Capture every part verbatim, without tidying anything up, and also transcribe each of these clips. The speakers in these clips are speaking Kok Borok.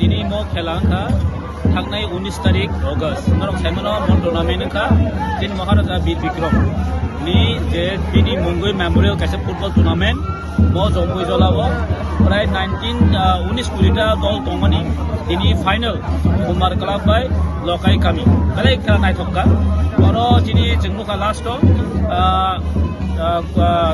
Tini mo khela wngkha thangnai unis tarik August. Norok saimano mo tournament wngkha chini Maharaja Bir Bikram ni je bini mungwi memorial kaisa football tournament. Mo Jompui Jolao prai nineteen, ah, unis kuri ta dol tongmani. Tini final Kumar Club bai Lokai Kami. Belai khela naithok kha. Oro chini chwng nukha last o, ah, ah, ah,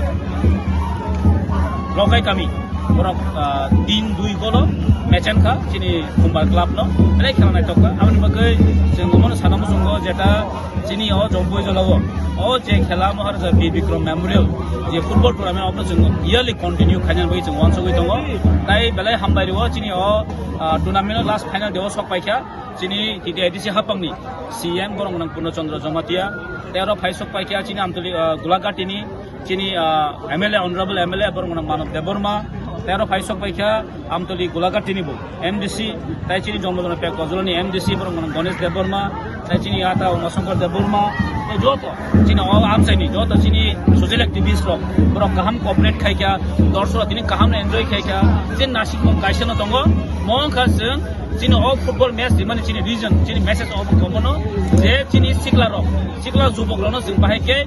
Lokai Kami. Borok, ah, tin dui golo match wngkha chini Kumbar Club no. Belai khela naithok kha. Aboni bagwi chwng omono sana muchungo jeta chini o Jompui Jolao o je khela Maharaja Bir Bikram Memorial je football tournament obo chwng yearly continue khainani bagwi chwng uansugwi tongo. Tai belai hambai rwo chini o, ah, tournament o last final day o sok paikha chini T T I D C hapangni C M borok gwnang Purno Chandra Jamatia. Tei oro phai sok paikha chini Amtoli, ah, Gulaghatini chini, ah, M L A, Honorable M L A borok gwnang Manav Debbarma, tei oro phai sok paikha Amtoli Gulaghatini bo M D C, tei chini Jonmodona Pek Gojolani M D C borok gwnang Ganesh Debbarma, tei chini ata Umashankar Debbarma, tei joto chini o amchaini joto chini social activist rok, borok kaham cooperate khaikha, dorshok rok tini kaham enjoy khaikha, je nasikmung kaisa no tongo, mo wngkha chwng chini o football match rimani chini reason, chini message obo komono je chini sikla rok, sikla jubok rokno chwng bahai khe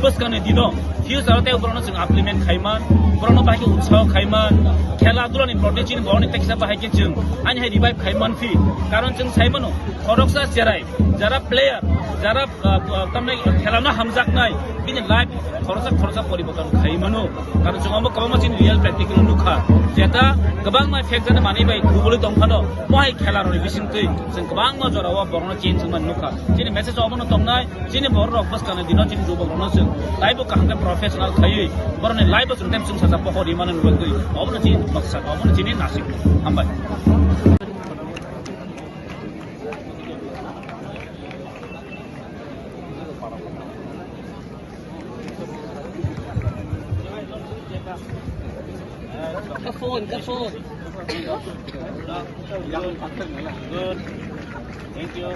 bwskangni dino future o tei borokno chwng implement khaiman, borokno bahai khe utsaho khaiman, khela dulani proti chini borokni tei kisa bahai khe chwng ani hai revive khaiman phi. Karon chwng saimano khoroksa cherai, jara player, jara, ah, ah, tamni khelano hamjaknai, bini life khoroksa khoroksa poriborton khaimano. Karon chwng omo kwbangma chini real practical nukha, jeta kwbangma fact jani manwi bai kubuli tongphano, mohai khela rokni bisingtwi chwng kwbangma jorao borokno change wngmani nukha. Chini message obono tongnai. Chini borok rok bwskangni dino chini jubok rokno chwng taibo kaham khe professional khaiwi borokni life o chwng tei chwng sacha pohor rimani bagwi obono chini baksa, obono chini nasik. Hambai. Kapon, kapon. Good. Thank you.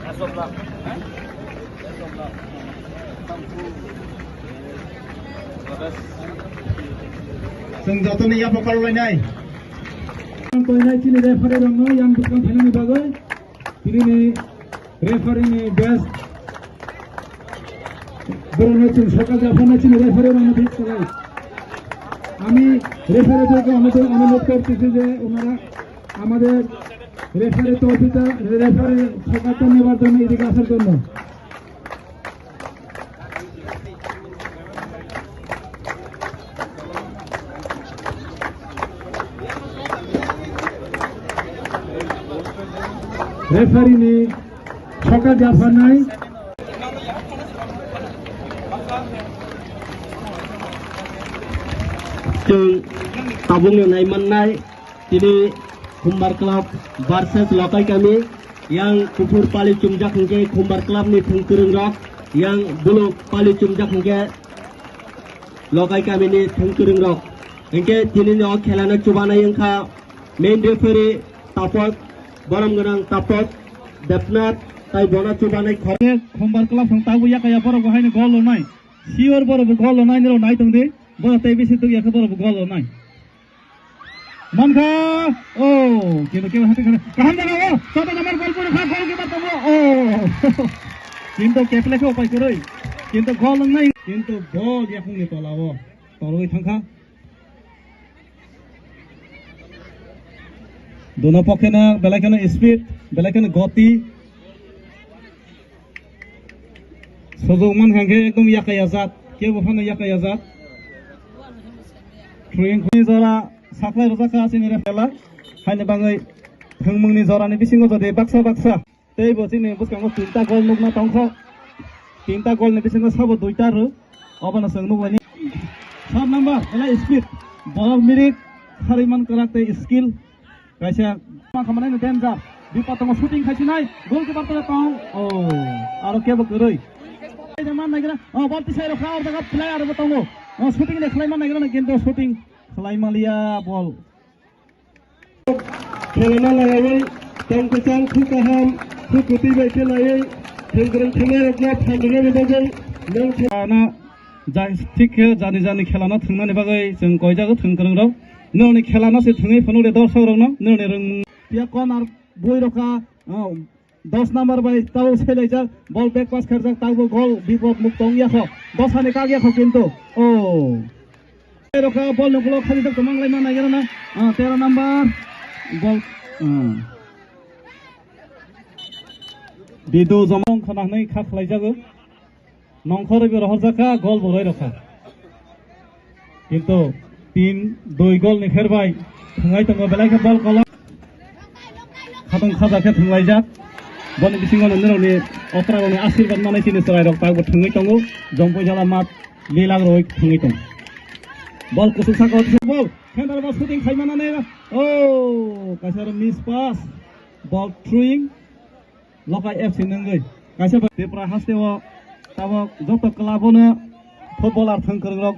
Best of luck. Best of luck. Chwng jotono yapha khoroknai. Ang koinai chini referee rokno yang bwskang phainani bagwi. Tinini referee ni best. Borokno chwng sakha japhana chini referee rokno best khlai. আমি রেফারিদেরকে অনুরোধ, অনুরোধ করতেছি যে ওনারা আমাদের রেফারি তৌফিতা, রেফারি সকালটা নেবার জন্য এদিকে আসার জন্য। Referee ni sokha japhanai. Chwng tabukno naimannai. Tini Khumbar Club versus Lokai Kami, yang kuphur pali chumjak hwnkhe Khumbar Club ni thwngkwrwng rok, yang buluk pali chumjak hwnkhe Lokai Kami ni thwngkwrwng rok. Hwnkhe tini no khela no chubanai wngkha main referee Tapok, borom gwnang Tapok Debnath, tai bono chubanai khorang. Khumbar Club thwng tabuk yakaya borok bo haino gol rwnai. Sure borok bo gol rwnai, nirok nai tong di. Borok tei bisi duk yakhe borok bo gol rwnai. Mankha, oh, kino kino hati kano. Kaham jaga o, soto jamar gol pura kha, gol kibar tongo, oh. Kintu keple khe upai kwrwi. Kintu gol wngnai, kintu bol yakungni tola o torwi thangkha. Dono pokhe no belai kheno speed, belai kheno goti. Sojok man hwnkhe ekdom yakaya jat, kebo phano yakaya jat. Throwing khuni jora saklai rwjak kha chini referee la. Haini bagwi thwngmungni jorani bisingo jodi baksa baksa tei bo chini bwskango tinta gol nukna tongkha. Tinta gol ni bisingo sabo duita rw. Obono chwng nukmani. Sat number, belai speed. Borok mirik, khariman kwrak tei skill. Kaisa ma khamani no danger. Bipat tongo, shooting khaisinai. Goalkeeper tong tong. Oh, aro kebo kwrwi. Man nagira. Oh, bal tisai rokha, aro jaga player bo tongo. Oh, shooting de khlai man nagira, kintu shooting khlai maliya bol. Khelana naiwi tong kwchang, khu kaham, khu kwtwi bai khe naiwi thwngkwrwng thwngnairokno phan rwna bagwi nang khe- Ana, ja-, thik khe jani jani khelano thwngnani bagwi chwng koijago thwngkwrwngrok. Nini khela no se thwngwi phano de dorsok rok no nini rwngmung. Pia corner bui rokha, oh, dos number bai tau selaijak, ball back pass kharjak, tabo goal bipod mukto wngya kho. Dos hani kagya kho kintu. Oh. Rokha ball no golok khali tak tomang lai ma nai na. Ah, tero number. Ball. Ah. Bidu jomong khana hwnwi kha khlaijago. Nongkhorwi bo rohorjakha, gol bo roirokha. Kintu tin dui gol ni pherbai thwngwi tongo, belai khe bol kolok. Khatong khaja khe thwnglaijak. Boni bisingo nondirokni okrarokni asirbat manai chini chwrairok takbo thwngwi tongo. Jompui jala mat lilak roi thwngwi tongo. Bol kusuk saka o bol. Center ball shooting khai manani. Oh, kaisa aro miss pass. Ball throwing. Lokai F C nungwi kaisa ba Tripura haste o tabok joto club o no footballer thwng kwrwng rok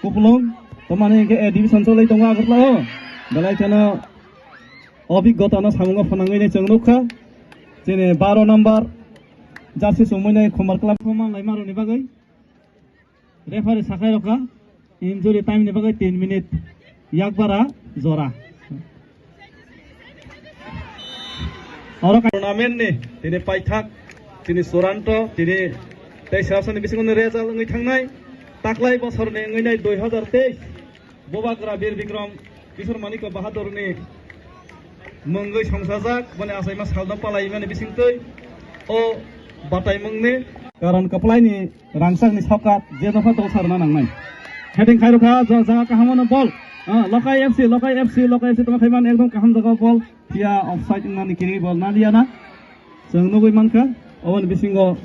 kupulung, tomani hwnkhe A division cholwi tongo Agartala o, belai kheno obiggota no samungo phwnangwi nai chwng nukha. Chini baro number jersey chumui nai Khumbar club o manlai maroni bagwi. Referee sakai rokha injury time ni bagwi tin minute yakbara jora. Oro ka- Tournament ni tini paithak, tini churanto, tini tei sasani bisingo ni result wngwi thangnai, taklai bosorni wngwi nai dui hazar teis Bubagra Bir Bikram Kishore Manikya Bahadurni mungwi songsajak, boni achaima salno palaimani bisingtwi o bataimungni. Karon kwplaini rangchakni sokat je dopha dosarna nangnai. Heading khairokha, jo jaga kaham ano bol. Ah, Lokai F C, Lokai F C, Lokai F C tongma khaiman ekdom kaham jaga bol. Phiya offside wngmani kiri bol naliya na. Chwng nugwi mankha, oboni bisingo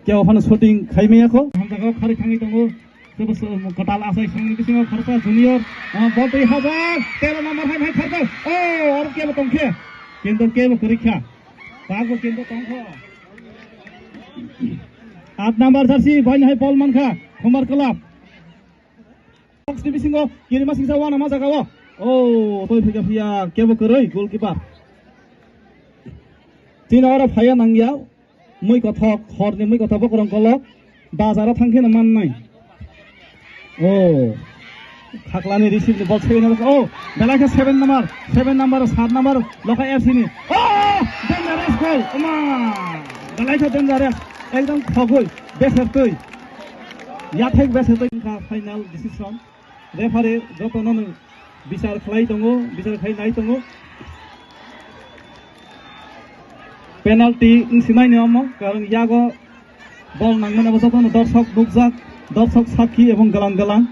kebo phano shooting khaimaya kho. Kaham jaga kharwi thangwi tongo. Tebo se-, kwtal asai songni bisingo khoroksa junior, ah, bol twi hajak, tero number hai, hai kharjak. Oh, oro kebo tongkhe. Kintu kebo kwrwikha. Tago kintu tongkho. Aat number jersey, bai hai bol mankha, Khumbar Club. Box ni bisingo kirima singsa wana ma jaga o. Oh, toi phika phiya, kebo kwrwi, goalkeeper. Chini oro phaiya nangya. Mui kothok, horni mui kothok bokorong kolok, bazaro thangkheno mannai. Oh, khaklani receive ni bol segwi nang, oh, belai khe seven number, seven number, sat number, Lokai F C ni. Oh, dangerous goal, oma, belai khe dangerous, ekdom khogwi, beser twi, yathek beser twi wngkha final decision. Referee jotono nwng bichar khlai tongo, bichar khlai nai tongo. Penalty wngsinai ni omo, karon yago bol nangmani abo jotono dorsok nukjak, dorsok sakhi ebong galang galang.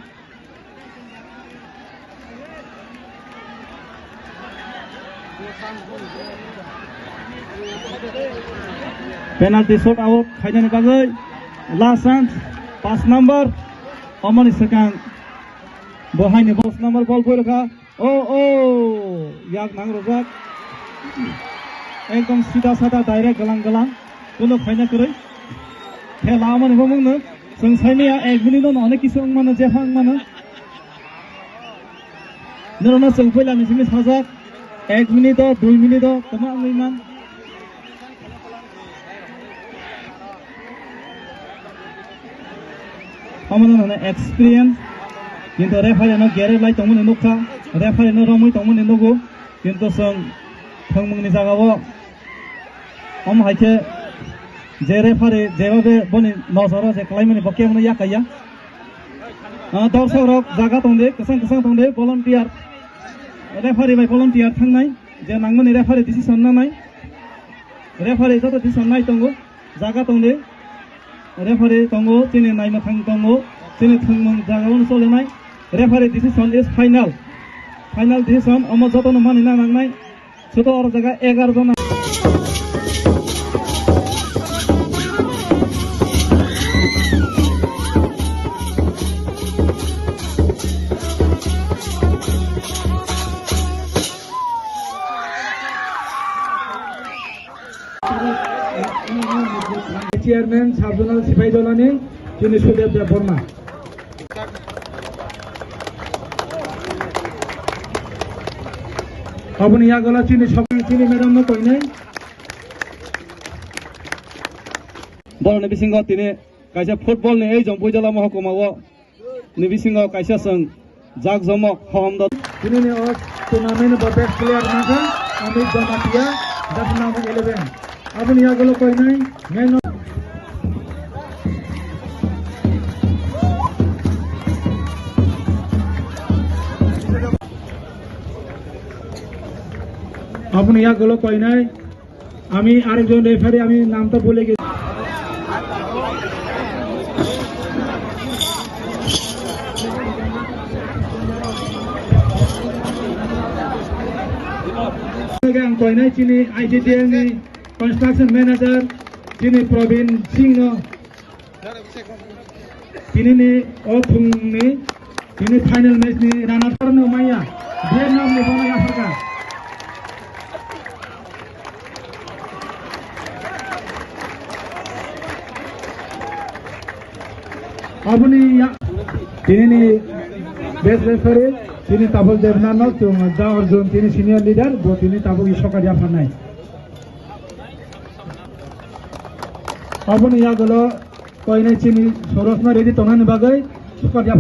Penalty shot out khainani bagwi last chance, paanch number, omoni swkang. Bo haini bol number bol poi rokha. Oh, oh, yak nang rojak. Ekdom sida sada direct galang galang. Kuno khaina kwrwi. Khela amani bo mungno. Chwng saimaya ek minute no onek kisu wng mano, jepha wng mano. Norokno chwng puila ni simi sajak. Ek minute o, dui minute o, kwma wngwi man. Omono hwnwi experience, kintu referee no gere lai tongmani nukha, referee no romwi tongmani nugo, kintu chwng thwngmungni jagao omo hai khe je referee jebabe boni nojoro je kwlaimani bo kebono yakaiya. Ah, dorsok rok jaga tongdi, kwchang kwchang tongdi, volunteer, referee bai volunteer thangnai, je nangmani referee decision nanai. Referee joto decision nai tongo, jaga tongdi. Referee tongo, chini naimwthang tongo, chini thwngmung jaga o chole nai. Referee decision is final. Final decision omo joto no mani na nangnai. Joto oro jaga egaroh jona. Chairman Sub Zonal Sipai Jolani, chini Sudev Debbarma. Aboni yagola chini sokni chini madam no koinai. Borokni bisingo tini kaisa football ni ei Jampui Jala Mohokuma o ni bisingo kaisa chwng Jak jomok hom da. Tini ni o tournament bo best player mankha Amit Jamatia, jersey number eleven. Aboni yagulo koinai man of Aboni yagulo koinai. Ami arekjon referee, ami nam to bhule gesi. Ang koinai chini I T D L ni construction manager chini Probin Singh no. Tini ni o thung ni tini final match ni runner up no maya. Vietnam ni bono yapharka. Aboni ya tini ni best referee tini Tabuk Devnath no, chung da Arjun tini senior leader, bo tini tabuk i sokar yapharnai. Aboni yagulo koinai chini Sorosna ready tongnani bagwi sokar yapharnai.